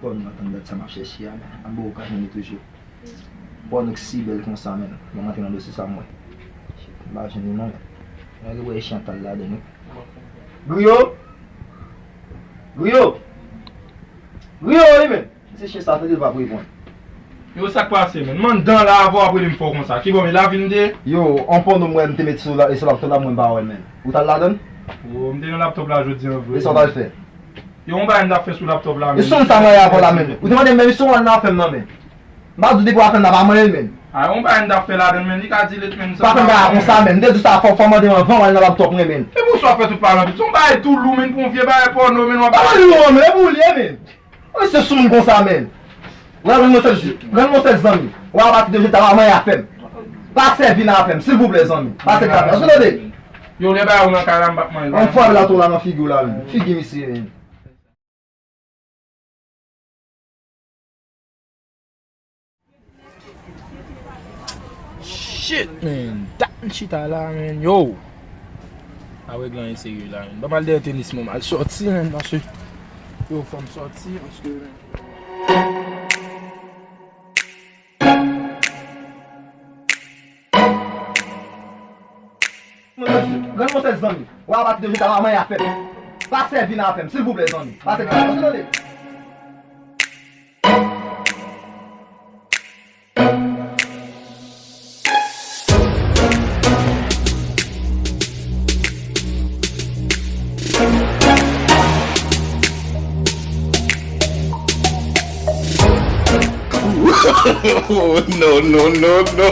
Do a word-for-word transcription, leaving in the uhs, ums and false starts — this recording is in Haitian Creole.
Pòno, tann dat sa m ap chèche a, men. Ap ba w kat minit toujou. Pòno k si bèl konsa, men. Ban m antre nan dosye sa m wè. Shit, m pa jwenn li non, men. Mwen gen wè chyen t al ladann wi. Griyo! Griyo! Griyo, wi, men. Se chyen sa, tande l p ap reponn. Yo, sa k pase, men? M anndan la, avè w ap rele m fò konsa. Kibò, men, lavi m te ye? Yo, on pòno m wè m te met sou la, e sou laptòp la, mwen m pa wè l, men. Ou t al ladann? O, m te nan laptòp la jodi a vre. E sa w t al fè? Yo, yon bagay m t ap fè sou laptòp la, men. E sou sa mwen avè w la, men. Ou te mande m, men, sou w al nan afè m nan, men. M pa di w depi w afè m nan, pa manyen l, men. A, yon bagay m t ap fè ladann, men. Li ka delete, men. Pa fè m bagay konsa, men. M te di w sa, fò, fò w mande m anvan w al nan laptòp mwen, men. E pou sa w fè tout palan, tout. Se yon bagay tou lou, men, pou yon vye bagay pòno, men, w ap... Pa lou, men, e pou w li ye, men. Mwen se sou moun konsa, men. Wè, rann mwen sèl, rann mwen sèl zanmi. Wè, apati de jodi a, pa manyen afè m. Pa sèvi nan afè m, silvouplè, zanmi. Pa sèvi nan afè m. Èske w tande? Yo, lè bagay ou nan kay la, m p ap manyen. An fwa la tou la nan figi w la, men. Figi misye, men. Shit, man. Dat m chita la, man. Yo. Pa regle anyen serye la, man. Ban m al dèyè tenis mwen, m al sòti, man, paske, yo, fò m sòti, paske, man. Rann mwen sèl zanmi. Wè, apati de jodi a, pa manyen afè m. Pa sèvi nan afè m, silvouplè, zanmi. Pa sèvi nan afè m. Èske w tande? No, no, no, no.